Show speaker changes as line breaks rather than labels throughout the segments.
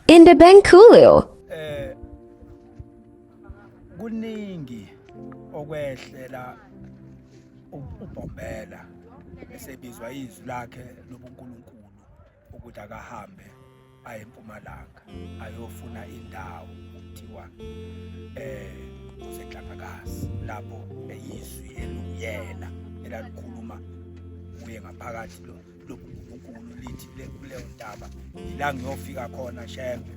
Indabankulu.
Kuningi okwehlela uBhombela esebizwa izwi lakhe lobuNkulunkulu ukuthi akahambe aye empumalanga ayofuna indawo okuthiwa kuseNhlangakazi, lapho eyizwi eluyena elalikhuluma kuye ngaphakathi lobuNkulunkulu lithi kuleyo ntaba ila ngiyofika khona Shembe,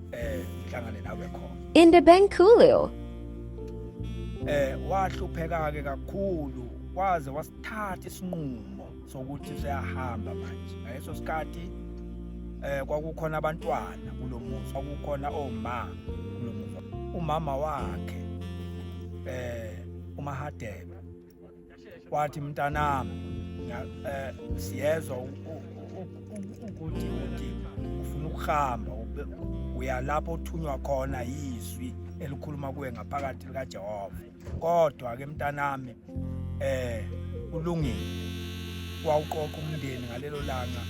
ngihlangane nawe khona.
Indabankulu.
Wahlupheka ke kakhulu waze wasithatha isinqumo sokuthi useyahamba manje. Ngaleso sikhathi kwakukhona abantwana kulomuzi, kwakukhona oma kulomuzi. Umama wakhe uMahadebe wathi, mntanami, siyezwa ukuthi uthi ufuna ukuhamba uya lapho othunywa khona yizwi elikhuluma kuwe ngaphakathi likaJehova, kodwa ke mntanami kulungile. Wawuqoqa umndeni ngalelo langa,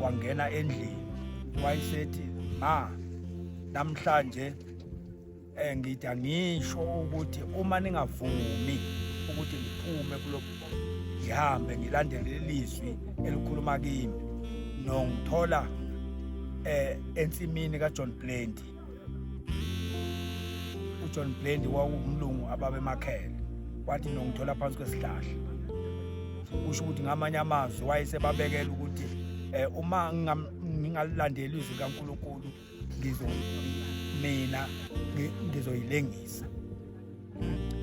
wangena endlini wayesethi, ma, namhlanje ngithi angisho ukuthi uma ningavumi ukuthi ngiphume kulo ngihambe ngilandele lelizwi elikhuluma kimi, nongithola ensimini kaJohn Blandy. UJohn Blandy wawumlungu ababemakhele. Wathi nongithola phansi kwesihlahla. Kusho ukuthi ngamanye amazwi wayesebabekela ukuthi uma ngingalilandeli izwi kaNkulunkulu, ngizo mina ngizoyilengisa.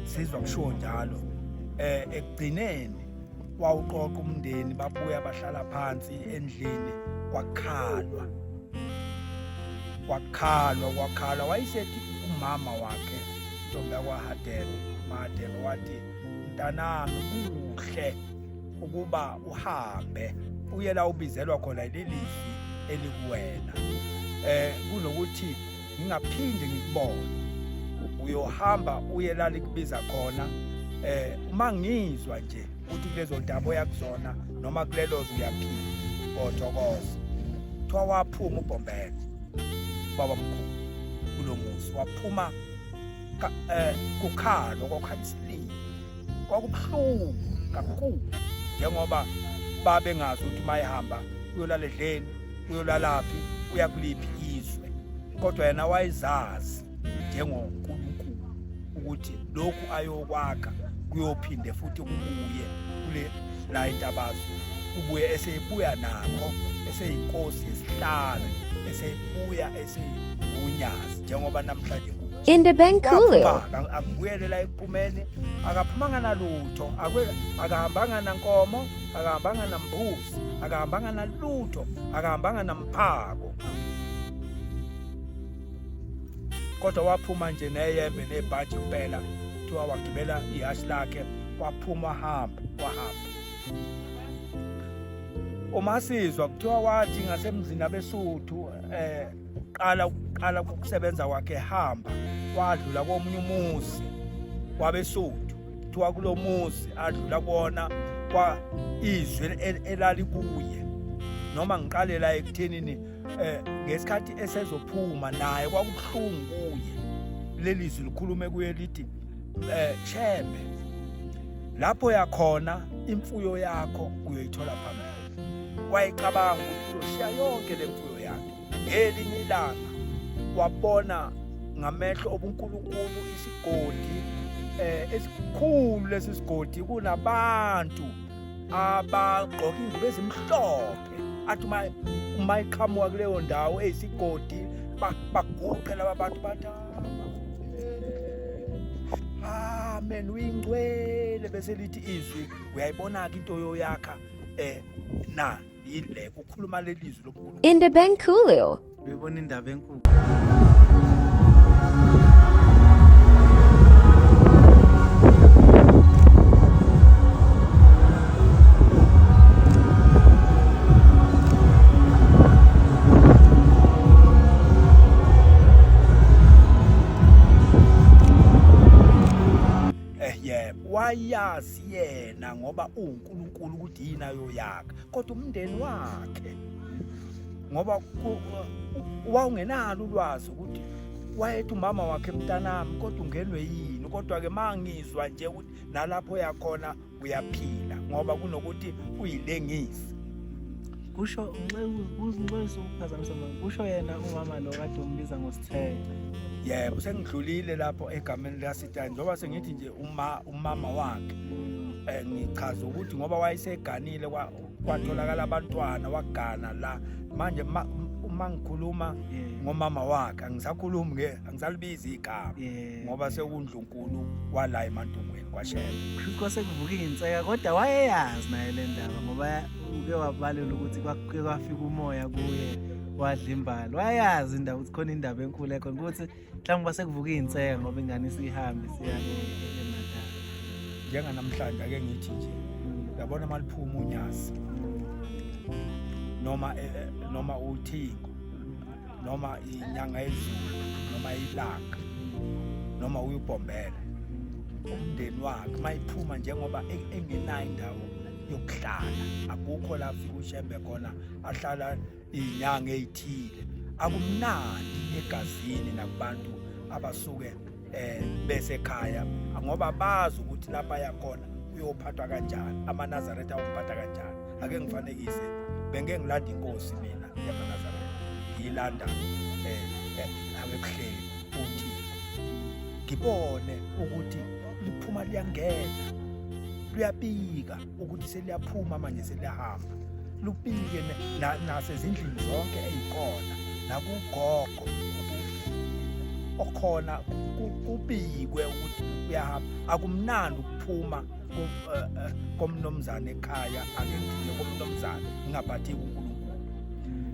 Sizwa kushiwo njalo. Ekugcineni wawuqoqa umndeni, babuya bahlala phansi endlini, kwakhalwa kwakhalwa kwakhalwa. Wayesethi umama wakhe, ntombi yakwaHadebe, uMahadebe, wathi, mntanami, kuhle ukuba uhambe uye la ubizelwa khona lelizwi elikuwena, kunokuthi ngingaphinde ngikubone. Uyohamba uye la likubiza khona. Uma ngizwa nje ukuthi kulezo ndaba oyakuzona noma kulelo zwe uyaphila, ngothokoza. Kuthiwa waphuma uBhombela baba mkhulu kulo muzi, waphuma kukhalwa, kwakhala isililo, kwakubuhlungu kakhulu, njengoba babengazi ukuthi uma ehamba uyolala edleni, uyolalaphi, uya kuliphi izwe, kodwa yena wayezazi njengoNkulunkulu ukuthi lokhu ayokwakha kuyophinde futhi kubuye kule la intabazo, kubuye esebuya nakho eseyinkosi yesihlanu, esebuya eseyinyazi njengoba namhlanje.
Indabankulu.
Akubuyele la ekuphumeni, akaphumanga nalutho, akahambanga nankomo, akahambanga nambuzi, akahambanga nalutho, akahambanga namphako, kodwa waphuma nje neyembe nebhaji kuphela. Kuthiwa wagibela ihashi lakhe, waphuma, wahamba wahamba. Uma sizwa kuthiwa wathi ngasemzini abeSuthu, uqala uqala ukusebenza kwakhe ehamba, wadlula komunye umuzi wabeSuthu. Kuthiwa kulo muzi adlula kuwona, kwa izwi elalikuye, noma ngiqalela ekuthenini, ngesikhathi esezophuma naye kwakubuhlungu kuye, leli zwi likhulume kuye lithi, Shembe, lapho yakhona imfuyo yakho uyoyithola phambili. Wayecabanga ukuthi uzoshiya yonke le mfuyo yakhe. Ngelinye ilanga wabona ngamehlo obuNkulunkulu isigodi esikhulu. Lesi sigodi kunabantu abagqoka ingubo ezimhlophe, athi uma iqhamuka kuleyo ndawo eyisigodi baguqe laba bantu, bathi, amen, uyingcwele. Bese lithi izwi, uyayibona-ke into yoyakha na yile kukhuluma lelizwi lobuNkulunkulu.
Indabankulu.
Uyibona indaba enkulu.
Yebo, wayazi yena ngoba uNkulunkulu ukuthi yini ayoyakha, kodwa umndeni wakhe Ngoba wawungenalo ulwazi ukuthi wayethi umama wakhe mntanami kodwa ungenwe yini, kodwa ke mangizwa nje ukuthi nalapho yakhona uyaphila ngoba kunokuthi uyilengise.
Kusho nxese ukuphazamisa mama, kusho yena umama lo kade umbiza ngoSithele.
Yebo, sengidlulile lapho egameni likaSitani, njengoba sengithi nje uma umama wakhe ngichaza ukuthi ngoba wayeseganile kwatholakala abantwana wagana la manje uma ngikhuluma ngomama wakhe angisakhulumi nge angisalibizi igama ngoba sekundlunkulu wala eMantungweni kwaShembe.
Kwase kuvuka inseka kodwa wayeyazi naye le ndaba ngoba uke wabalela ukuthi kwakuke kwafika umoya kuye wadla imbali, wayazi indaba ukuthi khona indaba enkulu ekhona ukuthi mhlawumbe kwase kuvuka inseka ngoba ingane isihambe siya eNatal.
Njenganamhlanje ake ngithi nje yabona maliphuma unyazi noma noma uthingo noma inyanga yezulu noma ilanga noma uyubhombela umndeni wakhe mayiphuma njengoba engenayo indawo yokuhlala, akukho la afika uShembe khona ahlala izinyanga ezithile, akumnandi egazini nakubantu abasuke besekhaya ngoba bazi ukuthi lapha yakhona uyophathwa kanjani, amaNazaretha awumphatha kanjani. Ake ngifanekise, bengeke ngilanda inkosi mina yamaNazaretha, ngiyilanda abebuhleni uthi ngibone ukuthi liphuma liyangena, luyabika ukuthi seliyaphuma manje seliyahamba, lubike nasezindlini zonke ezikhona nakugogo okhona kubikwe ukuthi uyahamba. Akumnandi ukuphuma komnomzane ekhaya, ake ngithi komnomzane ngingaphatheki uNkulunkulu.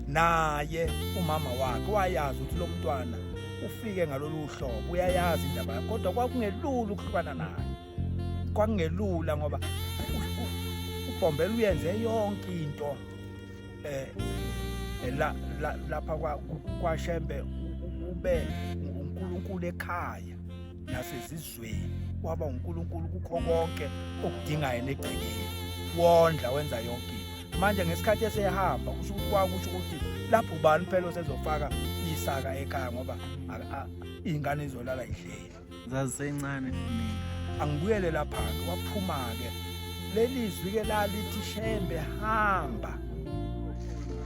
Naye umama wakhe wayazi ukuthi lo mntwana ufike ngalolu hlobo, uyayazi indaba yakhe, kodwa kwakungelula ukuhlukana naye, kwakungelula ngoba uBhombela uyenze yonke into lapha kwaShembe, ube uNkulunkulu ekhaya nasezizweni, waba uNkulunkulu kukho konke okudingayo negcekeni, wondla wenza yonke into. Manje ngesikhathi esehamba kusho ukuthi kwakusho ukuthi lapho ubani phela osezofaka isaka ekhaya ngoba iy'ngane izolala ihleli.
Zazisencane mina.
Angibuyele lapha-ke, waphuma-ke leli zwi-ke lalithi Shembe hamba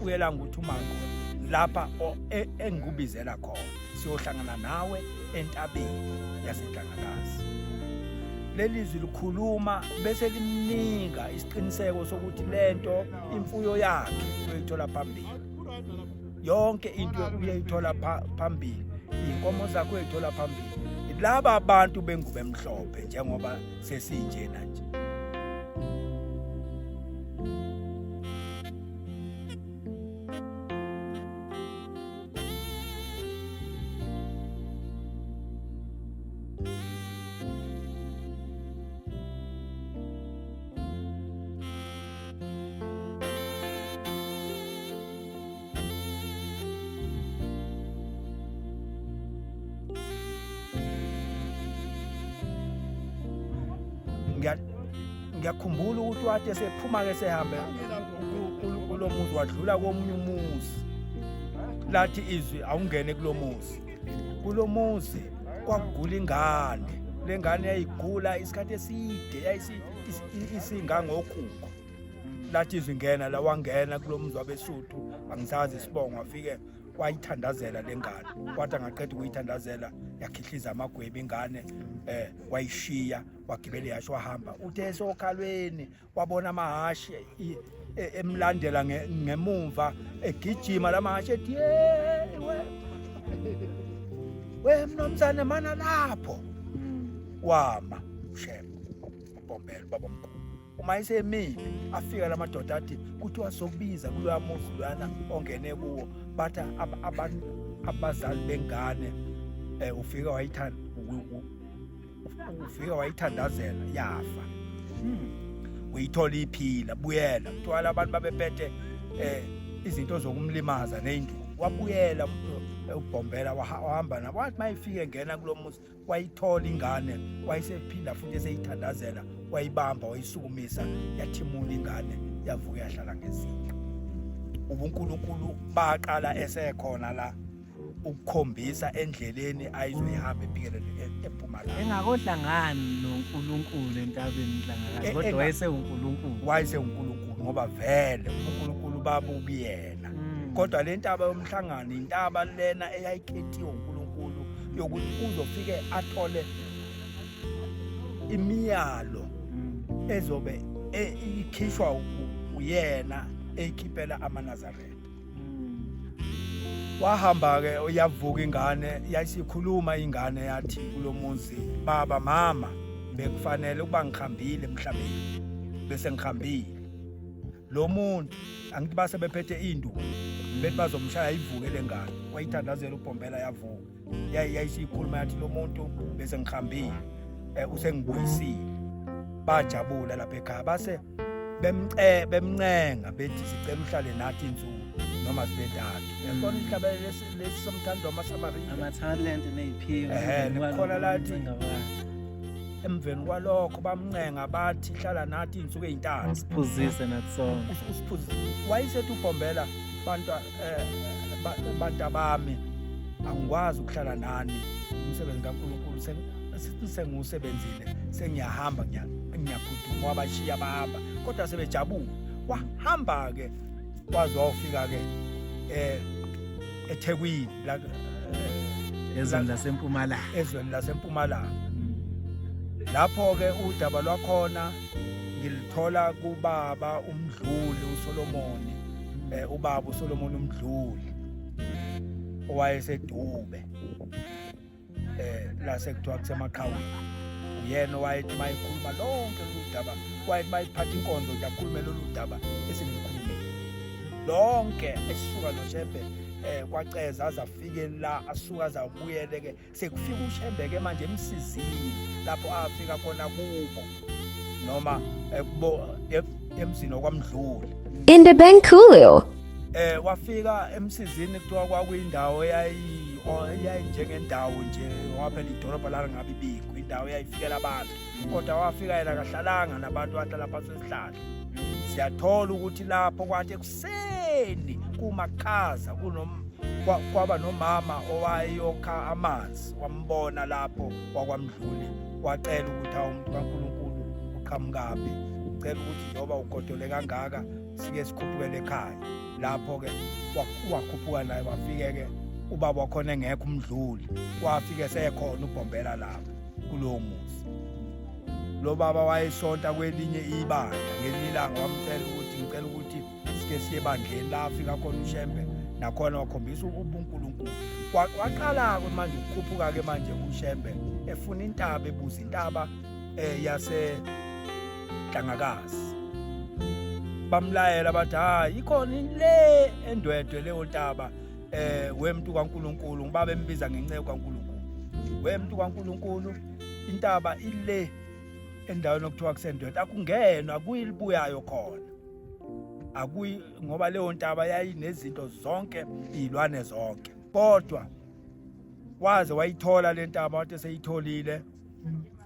uye la ngikuthuma khona lapha engikubizela khona, siyohlangana nawe entabeni yaseNhlangakazi. Leli zwi likhuluma bese limnika isiqiniseko sokuthi lento imfuyo yakhe uyoyithola phambili, yonke into uyayithola phambili, iy'nkomo zakho uyayithola phambili. Laba bantu bengubo emhlophe njengoba sesinjena nje. Ngiyakhumbula ukuthi wathi esephuma ke sehambe kulo muzi, wadlula komunye umuzi, lathi izwi awungene kulo muzi. Kulo muzi kwakugula ingane, le ngane yayigula isikhathi eside, yayisingangokhukho. Lathi izwi ngena la, wangena kulo muzi wabeSuthu, angisazi isibongo, wafike wayithandazela le ngane, wathi angaqeda ukuyithandazela yakhihliza amagwebu ingane, wayishiya wagibela ihhashi wahamba. Uthe esokhalweni wabona amahhashi emlandela ngemumva egijima la mahhashi ethi we mnomzane mana lapho. Wama uShembe uBhombela ubaba omkhulu, uma esemile afika la madoda athi kuthiwa sokubiza kuloya muzi loyana ongene kuwo, bathi abazali bengane ufika wayithanda, ufika wayithandazela yafa. Uyithola iphila, buyela. Kuthiwa abantu babephethe izinto zokumlimaza ney'nduku, wabuyela uBhombela wahamba nabo, wathi mayifike engena kulo muzi wayithola ingane, wayesephinda futhi eseyithandazela, wayibamba wayisukumisa, yathimula ingane, yavuka yahlala ngezinto. Ubunkulunkulu baqala esekhona la ukukhombisa endleleni ayizoyihamba ephikele eMpumalanga.
Engakohlangani noNkulunkulu entabeni inhlangakazi, kodwa wayesewuNkulunkulu.
WayesewuNkulunkulu ngoba vele uNkulunkulu babukuyena. Kodwa le ntaba yomhlangano intaba lena eyayikhethiwe uNkulunkulu yokuthi uzofike athole imiyalo ezobe ikhishwa uyena eyikhiphela amaNazaretha. Wahamba-ke uyavuka ingane, yayisikhuluma ingane yathi kulo muzi, baba mama bekufanele ukuba ngihambile emhlabeni, bese ngihambile. Lo muntu angithi base bephethe induku bethi bazomshaya, ivuke le ngane. Wayithandazela uBhombela, yavuka. Yayisikhuluma yathi lo muntu bese ngihambile, usengibuyisile. Bajabula lapha ekhaya, base bemncenga bethi sicela uhlale nathi insuku noma zibe ntathu. Uyabona ihlabele lesi somthando wamaSamariya,
amathalente ney'phiwo.
Ehhe, nekhola lathi emveni kwalokho bamncenga bathi hlala nathi iy'nsuku ey'ntathu,
usiphuzise nathi sonke,
usiphuzise. Wayesethi uBhombela, bantu bantabami, angikwazi ukuhlala nani, umsebenzi kaNkulunkulu sengiwusebenzile, sengiyahamba, ngiyaphuthuma. Wabashiya bahamba, kodwa sebejabule. Wahamba-ke waze wawufika-ke eThekwini la,
ezweni laseMpumalanga.
Ezweni laseMpumalanga. Lapho-ke udaba lwakhona ngilithola kubaba uMdluli uSolomoni, ubaba uSolomon uMdluli owayesedube lase kuthiwa kusemaqhawini. Uyena owayethi mayikhuluma lonke lolu daba, wayethi mayiphatha inkonzo nje akhulume lolu daba esengilikhulumile lonke, esisuka noShembe kwaceza aze afike la, asuka azabuyele ke sekufika uShembe ke manje emsizini lapho afika khona kubo noma kubo emzini okwaMdluli.
Indabankulu.
Wafika emsizini, kuthiwa kwakuyindawo eyayinjengendawo nje, ngoba phela idolobha lalingabi bikho, indawo eyayifikela abantu. Kodwa wafika yena kahlalanga nabantu, wahlala phansi kwesihlahla. Siyathola ukuthi lapho kwathi ekuseni kumakhaza kwaba nomama owayokha amanzi, wambona lapho wakwaMdluli, wacela ukuthi awu umuntu kaNkulunkulu uqhamukaphi, ucela ukuthi njengoba ugodole kangaka sike sikhuphukele ekhaya. Lapho-ke wakhuphuka naye, wafike-ke ubaba wakhona engekho uMdluli, wafike sekhona uBhombela lapho kulowo muzi. Lo baba wayesonta kwelinye ibandla. Ngelinye ilanga wamcela ukuthi ngicela ukuthi sike siye ebandleni la afika khona uShembe, nakhona wakhombisa ubuNkulunkulu. Waqala-ke manje ukukhuphuka-ke manje uShembe efuna intaba, ebuza intaba yase Hlangakazi. Bamlayela bathi hayi ikhona le eNdwedwe leyo ntaba, wemntu kaNkuluNkulu, ngoba bembiza ngenceku kaNkuluNkulu. Wemntu kaNkuluNkulu, intaba ile endaweni okuthiwa kuseNdwedwe, akungenwa akuyilibuyayo khona, akuyi, ngoba leyo ntaba yayinezinto zonke, izilwane zonke. Kodwa waze wayithola le ntaba, wathi eseyitholile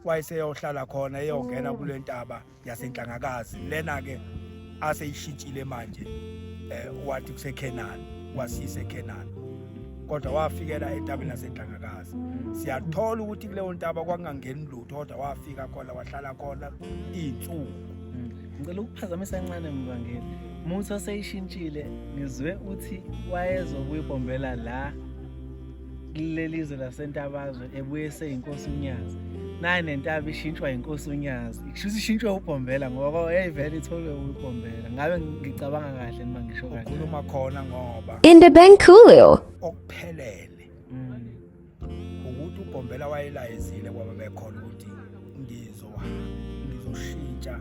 wayeseyohlala khona, eyongena kule ntaba yaseNhlangakazi lena-ke aseyishintshile manje, wathi kuseKhenani, wasiyisa eKhenani, kodwa wafikela entabeni yaseNhlangakazi. Siyathola ukuthi kuleyo ntaba kwakungangeni lutho, kodwa wafika khona wahlala khona iy'nsuku.
Ngicela ukuphazamisa kancane Mvangeli. Muthi oseyishintshile, ngizwe uthi wayezobuya uBhombela la kuleli zwe laseNtabazwe ebuye seyinkosi uNyazi. Nayi nentaba ishintshwa inkosi uNyazi. Kusho ukuthi ishintshwe uBhombela ngoba yayivele itholwe uBhombela. Ngabe ngicabanga kahle noma ngisho kanjani?
Ukhuluma khona ngoba
Indabankulu.
Okuphelele ukuthi uBhombela wayelayezile kwaba bekhona ukuthi ngizoshintsha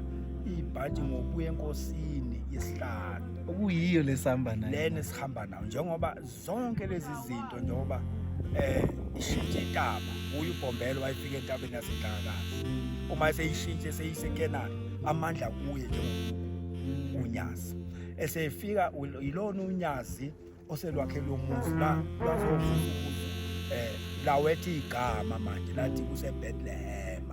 ibhantshi ngokuya enkosini yesihlanu.
Okuyiyo lesihamba nayo.
Lena esihamba nayo, njengoba zonke lezi zinto, njengoba ishintshe intaba, uye uBhombela wayefika entabeni yaseNhlangakazi, uma eseyishintshe seyiseKenani, amandla kuye njengoUnyazi esefika, yilona uNyazi oselwakhe lo muzi la lwazovusa umuzi, lawethe igama manje lathi kuseBethlehem,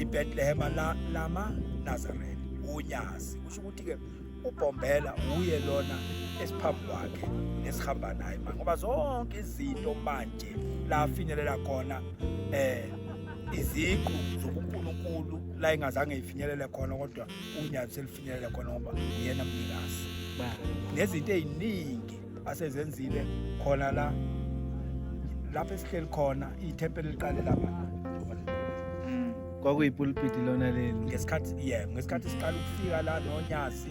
iBethlehem la lama Nazareth. UNyazi kusho ukuthi ke Ubhombela uye lona esiphambi kwakhe nesihamba naye manje, ngoba zonke izinto manje la afinyelela khona iziqu zobuNkulunkulu la ingazange ifinyelele khona, kodwa unyazi selifinyelele khona ngoba uyena mnikazi. Nezinto eziningi asezenzile khona la lapho esihleli khona, ithempeli liqale lapha.
Kwakuyipulpiti lona leli.
Ngesikhathi, yebo, ngesikhathi siqala ukufika la noNyazi,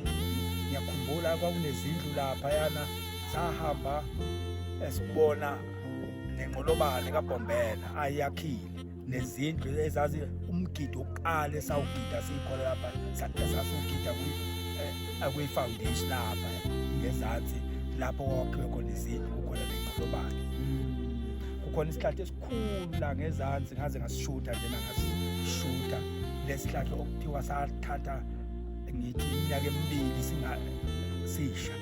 ngiyakhumbula kwakunezindlu lapha yana, sahamba esibona nenqolobane kaBhombela ayiyakhile, nezindlu ezazi umgidi wokuqala esawugida sikhona lapha, sasugida kwi-foundation lapha ngezansi lapho kwakhiwe khona izindlu, kukhona nenqolobane, kukhona isihlahla esikhulu la ngezansi, ngaze ngasishutha njena, ngasishutha lesihlahla okuthiwa sathatha ngithi iminyaka emibili singa sisha.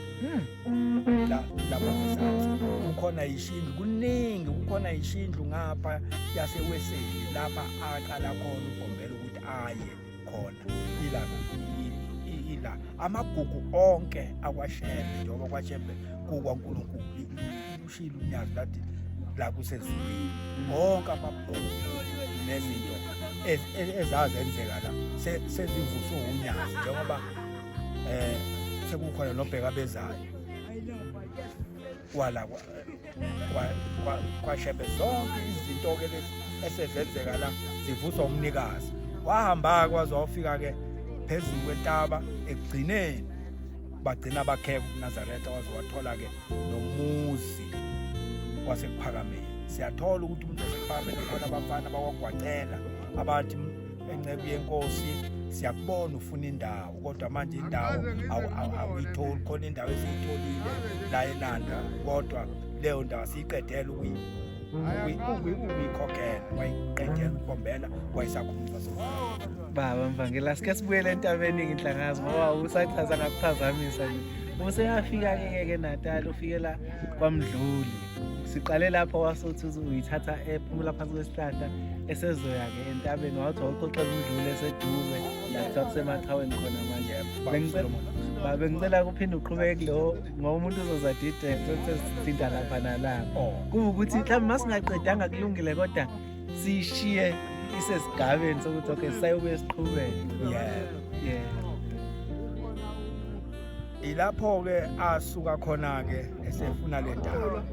La lapha ngezansi kukhona ishindlu, kuningi, kukhona ishindlu ngapha yaseWeseli lapha aqala khona uBhombela ukuthi aye khona, ila ila amagugu onke akwaShembe, njengoba kwaShembe kukwaNkulunkulu, ushilo uNyazi lathi la kusezulwini, wonke amagugu nezinto ezazenzeka la sezivuswe uNyazi, njengoba sekukhona nobheka bezayo wala kwaShembe. Zonke izinto-ke lezi esezenzeka la zivuswa umnikazi. Wahamba-ke waze wafika-ke phezulu kwentaba, ekugcineni bagcina bakheka uNazaretha, waze wathola-ke nomuzi waseKuphakameni. Siyathola ukuthi umuntu waseKuphakameni khona abafana bakwagwacela abathi, enceku yenkosi, siyakubona ufuna indawo, kodwa manje indawo awuyitholi. Khona indawo esiyitholile la eNanda, kodwa leyo ndawo siyiqedele ukuyikhokhela. Wayiqedela uBombela, wayesakhuluma.
Baba Mvangela, sike sibuyele entabeni nginhlangazi ngoba usachaza ngakuphazamisa nje. Useyafika-ke ke Natal, ufikela kwaMdluli. Siqale lapho wasuthi uyithatha ephumula phansi kwesihlahla esezoya-ke entabeni, wathi wawuxoxela uMdluli esedube la kuthiwa kusemaqhaweni khona manje. Bengicela kuphinde uqhubeke kulo ngoba umuntu uzoza dideke sesithinta lapha nalapha.
Oh.
Kuwukuthi mhlawumbe masingaqedanga kulungile, kodwa siyishiye isesigabeni sokuthi okay, sisayobuye siqhubeke.
Yeah.
Yeah.
Ilapho-ke asuka khona-ke esefuna le ndawo.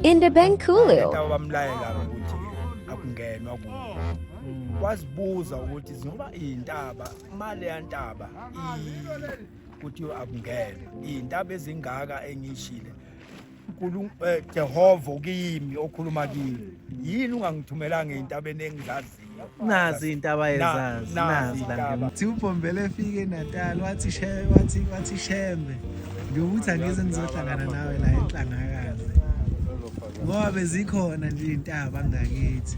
Indabankulu.
Lentaba bamlayela ukuthi akungenwa kuyo. Wazibuza ukuthi ngoba iy'ntaba maleya ntaba kuthiwa akungenwa, iy'ntaba ezingaka engiyishile, Jehova kimi okhuluma kimi, yini ungangithumelanga ey'ntabeni engizaziyo?
Nazi intaba yezazi,
nazi
nazi la.
Intaba.
Thi uBhombela efike eNatal, wathi she wathi Shembe, ngiyokuthi angize ngizohlangana nawe la eNhlangakazi. Ngoba bezikhona nje iy'ntaba ngakithi.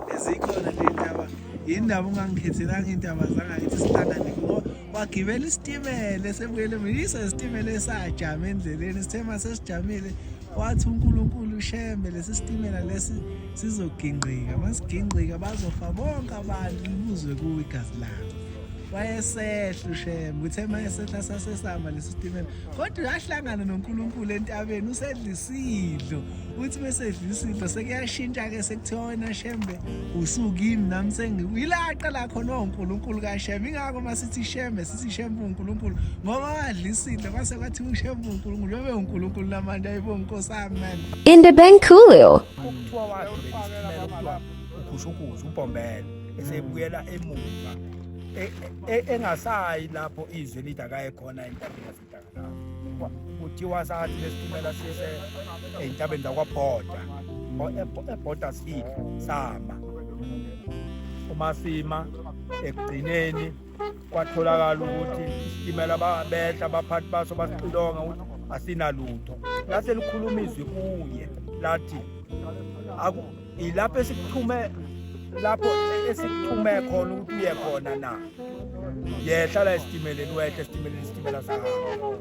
Bezikhona nje iy'ntaba. Yindaba ungangikhethelanga iy'ntaba zangakithi sihlangane ngoba wagibela isitimela esebuyele emuva. Yiso isitimela esajama endleleni, sithe uma sesijamile wathi uNkulunkulu Shembe, lesi sitimela lesi sizogingqika, masigingqika bazofa bonke abantu, libuzwe kuwo igazi labo. Wayesehla uShembe, uthe uma esehla sasesama lesi sitimela, kodwa uyahlangana noNkulunkulu entabeni, usedla isidlo. Uthi besedla isidlo sekuyashintsha-ke, sekuthiwa wena Shembe usukimi nami sengiyila aqala khona uNkulunkulu kaShembe. Ingakho uma sithi Shembe sithi Shembe uNkulunkulu, ngoba wadla isidlo kwase kwathiwa uShembe uNkulunkulu, yobe uNkulunkulu namanje. Ayibo Nkosi yami mani.
Indabankulu.
Okuthiwa wagibela isitimela okuthiwa ukhushukuza uBhombela esebuyela emuva engasayi lapho izwi lithi akaye khona entabeni yaseNtakalazi. Kuthiwa sathi lesitimela sise ey'ntabeni zakwaBhoda, eBhoda Hill, sama uma sima ekugcineni kwatholakala ukuthi isitimela behla abaphathi baso basixilonga ukuthi asinalutho. Lase likhuluma izwi kuye lathi, aku ilapho esikuthume, lapho esikuthume khona ukuthi uye khona na, yehla la esitimeleni. Wehla esitimeleni, isitimela sahamba.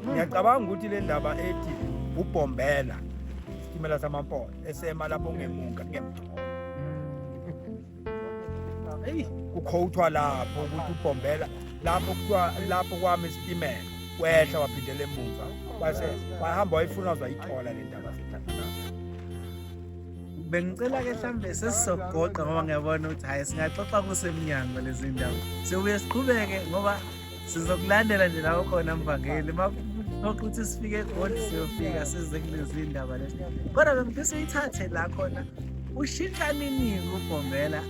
Ngiyacabanga ukuthi le ndaba ethi uBhombela isitimela samaMpondo esema lapho ngemunga ngemthola, eyi, kukhowuthwa lapho ukuthi uBhombela lapho kuthiwa lapho kwami isitimela. Wehla waphindela emuva, wase wahamba wayifuna waze wayithola le ndaba sehlangana.
Bengicela-ke mhlawumbe sesizogoqa ngoba ngiyabona ukuthi hhayi singaxoxa kusemnyango lezi ndaba. Siyobuye siqhubeke ngoba sizokulandela nje la ukhona mvangeli. Uma kuphoqa ukuthi sifike eGoli siyofika size kulezi ndaba lezi. Kodwa bengifisa uyithathe la khona ushintsha nini uBhombela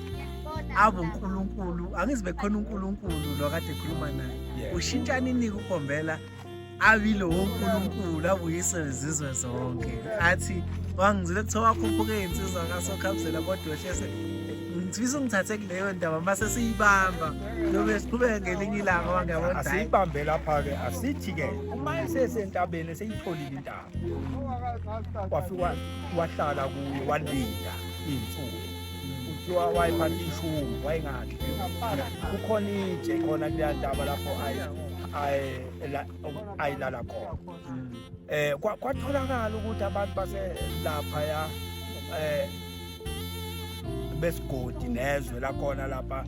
abe uNkulunkulu, angizi bekhona uNkulunkulu lo kade ekhuluma naye. Ushintsha nini uBhombela abile woNkulunkulu abuyise izizwe zonke athi wangizile kuthiwa wakhuphuka iy'nsizwa kasokhabuzela kodwa wehlese ngifisa ungithathe kuleyo ndaba mase siyibamba yobe siqhubeke ngelinye ilanga ngoba ngiyabona hhayi.
Asiyibambe lapha-ke, asithi-ke uma esesentabeni eseyitholile intaba wafika wahlala kuyo walinda iy'nsuku, kuthiwa wayephatha ishumi wayengadli. Kukhona itshe khona kuleya ntaba lapho ayilala khona. Kwatholakala ukuthi abantu baselapha ya besigodi nezwe lakhona lapha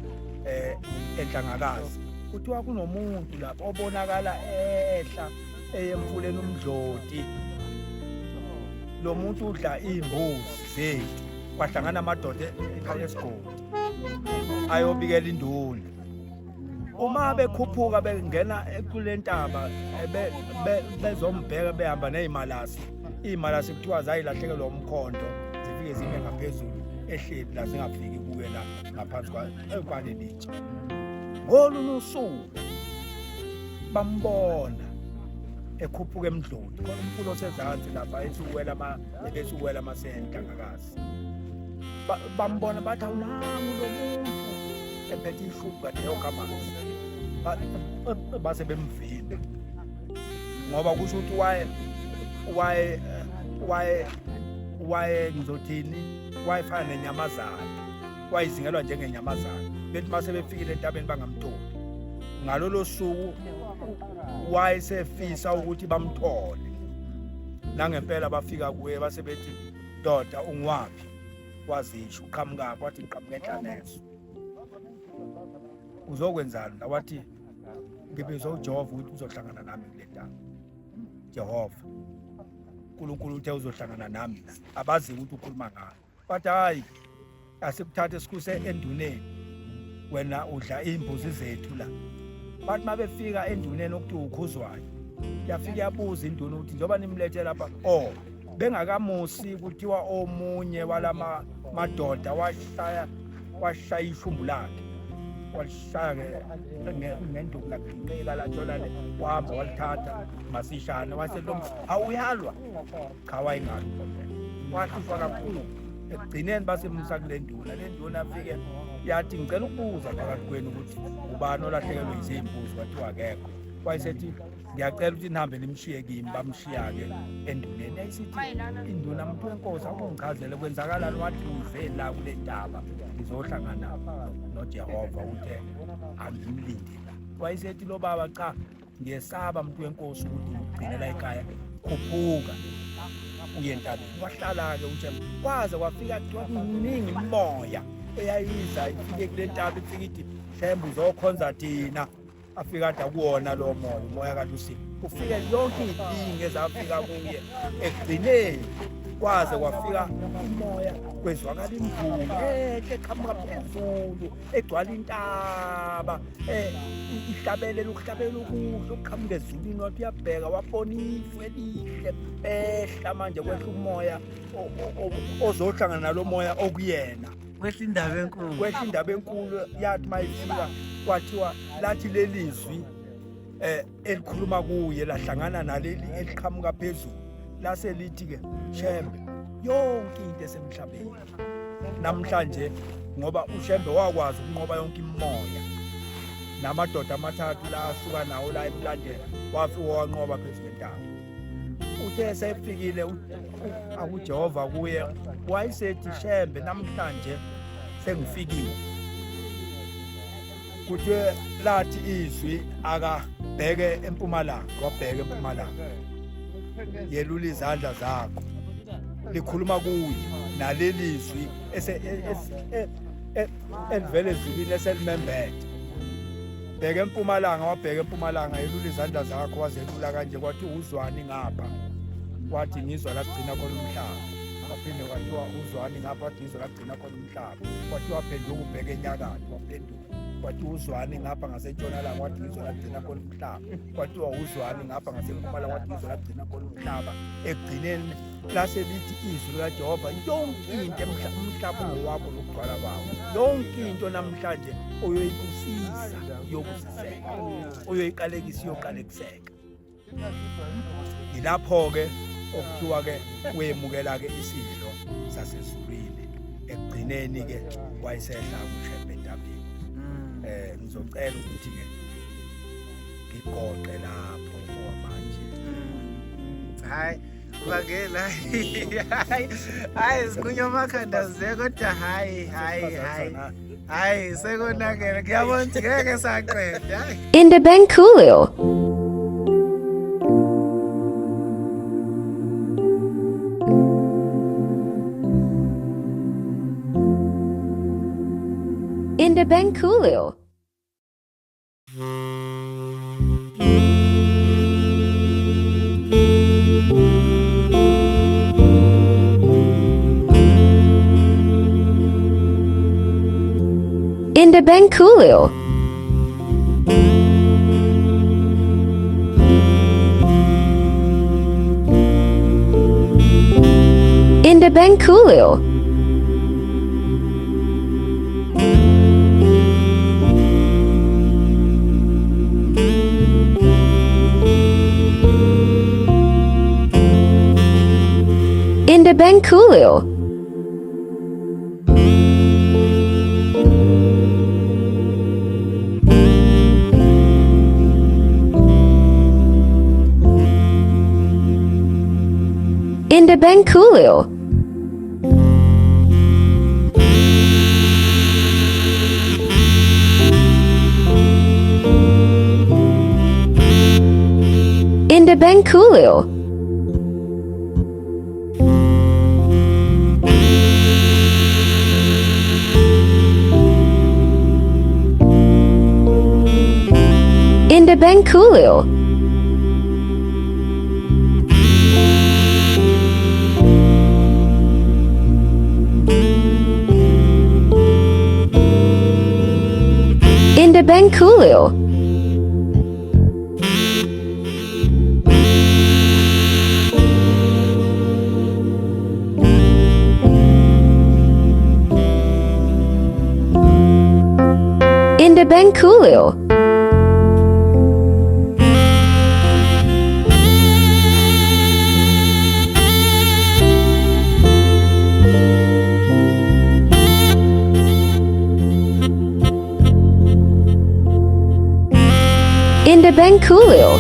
eNhlangakazi, kuthiwa kunomuntu lapha obonakala ehla eyemfuleni uMdloti. Lo muntu udla iy'mbuzi zethu. Kwahlangana amadoda ekhaya esigodi ayobikela induna. Uma bekhuphuka bengena kule ntaba bezombheka behamba ney'malasi, iy'malasi kuthiwa zayilahlekelwa umkhonto, zifike zime ngaphezulu ehleli la zingafiki kuye la ngaphansi kwaleli tshe. Ngolunye usuku bambona ekhuphuka eMdloti, khona umfula osezansi lapha ethi uwela ebethi uwela amasenhlangakazi. Bambona bathi awunangu lo muntu ephethe ishubhu kade yokha amanzi, base bemvimba ngoba kusho ukuthi waye waye waye waye ngizothini, wayefana nenyamazana, wayezingelwa njengenyamazana. Bethi mase befikile entabeni bangamtholi. Ngalolo suku wayesefisa ukuthi bamthole, nangempela bafika kuye base bethi ndoda ungiwaphi? Wazisho uqhamukaphi? Wathi ngiqhamuka enhlaneso. Uzokwenzani la? Wathi ngibizwa uJehova ukuthi uzohlangana nami kule ntaba. Jehova uNkulunkulu uthe uzohlangana nami la. Abazi ukuthi ukhuluma ngani. Bathi hayi asikuthathe sikuse enduneni, wena udla iy'mbuzi zethu la. Bathi uma befika enduneni okuthiwa uKhuzwayo, yafika yabuza induna ukuthi njengoba nimlethe lapha, oh bengakamusi kuthiwa omunye walama madoda washaya ishumbu lakhe, walishaya ngenduku laginqika lathola le, wahamba walithatha masishane wase lo awuyalwa. Cha wayengalwa, wahlushwa kakhulu. Ekugcineni basemusa kule nduna. Le nduna afike yathi ngicela ukubuza phakathi kwenu ukuthi ubani olahlekelwe yizimbuzi? Wathiwa akekho. Wayesethi ngiyacela ukuthi nihambe nimshiye kimi. Bamshiya-ke enduneni. Yayisithi induna, muntu wenkosi awungichazele kwenzakalani? Wathi ngize la kule ndaba ngizohlangana noJehova, uthe angimlinde la. Wayesethi lo baba cha ngiyesaba muntu wenkosi ukuthi ngigcinela ekhaya, khuphuka uye entabeni. Wahlala-ke uShembe kwaze kwafika kuthiwa kuningi imimoya eyayiza ifike kule ntaba, ifike ithi Shembe uzokhonza thina. Afika ade akuwona lo moya, umoya kaLusi ufike yonke iy'dingi ezafika kuye. Ekugcineni kwaze kwafika umoya, kwezwakala imvula enhle eqhamuka phezulu egcwala intaba, ihlabelela ukuhlabela okuhle okuqhamuka ezulwini. Wathi uyabheka wabona ifu elihle ehla manje, kwehla umoya ozohlangana nalo moya okuyena,
kwehla indaba enkulu,
kwehla indaba enkulu. Yathi mayifika kwathiwa lathi leli zwi elikhuluma kuye lahlangana naleli eliqhamuka phezulu, lase lithi ke Shembe yonke into esemhlabeni namhlanje, ngoba uShembe wakwazi ukunqoba yonke imimoya namadoda amathathu la asuka nawo la emlandela, wafika wanqoba phezu kwentaba. Uthe esefikile akuJehova kuye wayesethi Shembe namhlanje sengifikile. Kuthiwe lathi izwi akabheke empumalanga, wabheka empumalanga, yelula izandla zakho, likhuluma kuye naleli zwi elivele ezulwini eselimembethe. Bheka empumalanga, wabheka empumalanga, elula izandla zakho wazelula kanje, kwathi uzwani ngapha, wathi ngizwa la kugcina khona umhlaba. Waphinde kwathiwa uzwani ngapha, wathi ngizwa la kugcina khona umhlaba. Kwathiwa phenduka ubheke enyakatho, waphenduka. Kwathiwa uzwani ngapha ngasentshonalanga, wathi ngizwa la kugcina khona umhlaba. Kwathiwa uzwani ngapha ngasempumalanga, wathi ngizwa la kugcina khona umhlaba. Ekugcineni lase lithi izwi likaJehova, yonke into umhlaba ungowakho nokugcwala kwawo, yonke into namhlanje oyoyibusisa iyobusiseka, oyoyiqalekisa iyoqalekiseka. Yilapho-ke okuthiwa-ke wemukela-ke isidlo sasezulwini. Ekugcineni-ke wayesehla kuShembe entabeni. Ngizocela ukuthi-ke ngigoqe lapho manje.
Hayi Bangela, hayi hayi, siqunywa amakhanda ze, kodwa hayi hayi hayi hayi, sekonakele, ngiyabona ukuthi ngeke saqeda, hayi.
Indabankulu. Indabankulu. Indabankulu. Indabankulu. Indabankulu. Indabankulu. Indabankulu. Indabankulu. Indabankulu. Indabankulu.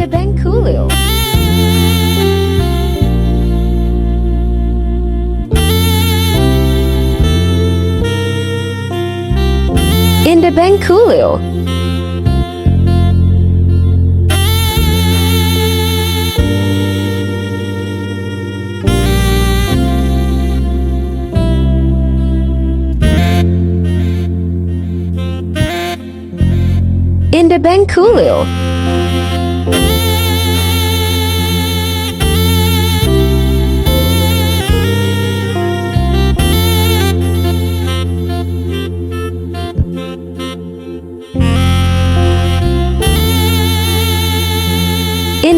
Indabankulu. Indabankulu. Indabankulu.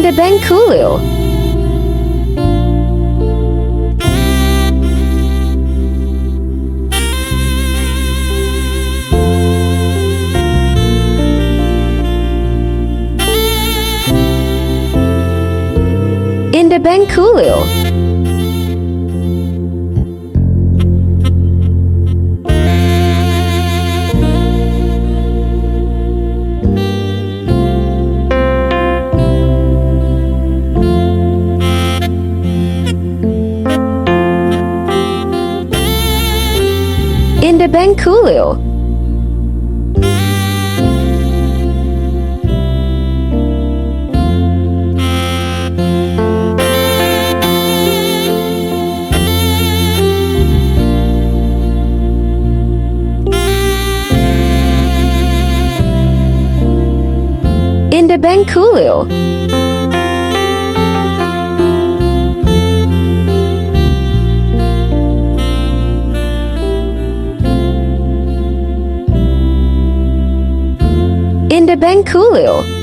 Indabankulu. Indabankulu. Indabankulu. Indabankulu. Ndabankulu. Ndabankulu.